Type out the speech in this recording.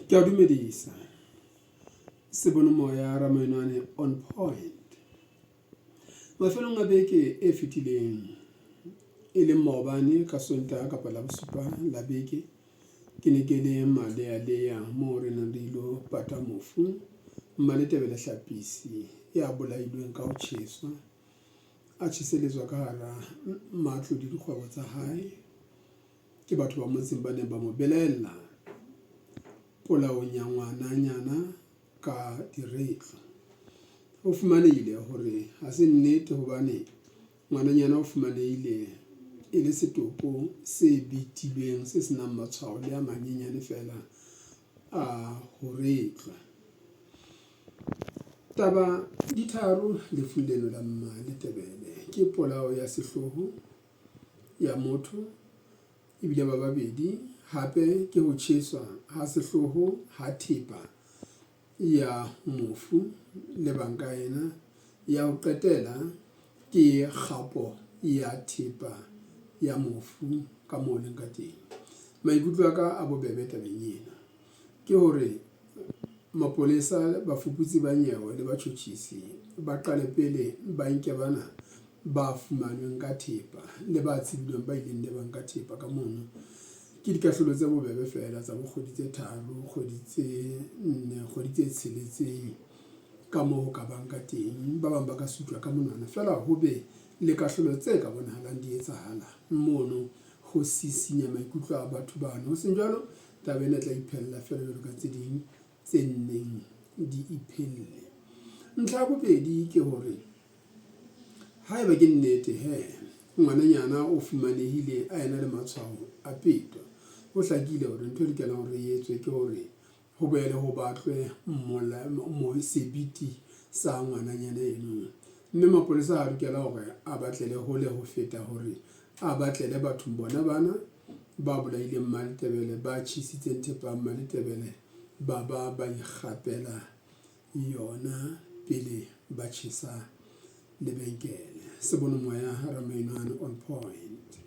Ke a dumedisa Sebonomoya Ramainwane on point. Mafelong a beke e fetileng e leng maobane ka Sontaha kapa Labosupa la beke, ke ne ke le Malealea moo re neng re ilo pata mofu Mmaletebele Hlapisi ya bolailweng ka ho tjheswa, a tjheseletswa ka hara matlo le dikgwebo tsa hae. Ke batho ba motseng ba neng ba mo belaella polaong ya ngwananyana ka diretlo. Ho fumanehile hore ha se nnete hobane ngwananyana o fumanehile e le setopo se betilweng se senang matshwao le a manyenyane feela a ho retlwa. Taba di tharo lefung leno la Mmaletebele ke polao ya sehloho ya motho ebile ba babedi hape ke ho tjheswa ha sehloho ha thepa ya mofu le bang ka yena. Ya ho qetela ke kgapo ya thepa ya mofu ka moo leng ka teng. Maikutlo a ka a bobebe tabeng ena ke hore mapolesa, bafuputsi ba nyewe le batjhotjhisi ba qale pele ba nke bana ba fumanweng ka thepa le ba tsebilweng ba ileng le ba nka thepa ka mono. Ke dikahlolo tse bobebe feela tsa bo kgwedi tse tharo, kgwedi tse nne, kgwedi tse tsheletseng ka moo ho ka bang ka teng. Ba bang ba ka sutlwa ka monwana feela ho be le kahlolo tse ka bonahalang di etsahala mono ho sisinya maikutlo a batho bano. Ho seng jwalo, taba ena e tla iphella feela jwalo ka tse ding tse nneng di iphelle. Ntlha ya bobedi ke hore Haeba ke nnete he ngwananyana o fumanehile a ena le matshwao a peto, ho hlakile hore ntho e lokelang hore e etswe ke hore ho boele ho batlwe sebiti sa ngwananyana eno. Mme mapolesa ha a lokela hore a batlele hole ho feta hore a batlele bathong bona bana ba bolaileng Mmaletebele, ba tjhesitseng thepa ya Mmaletebele, ba ba ba ikgapela yona pele ba tjhesa lebenkele. Sebonomoya Ramainwane on point.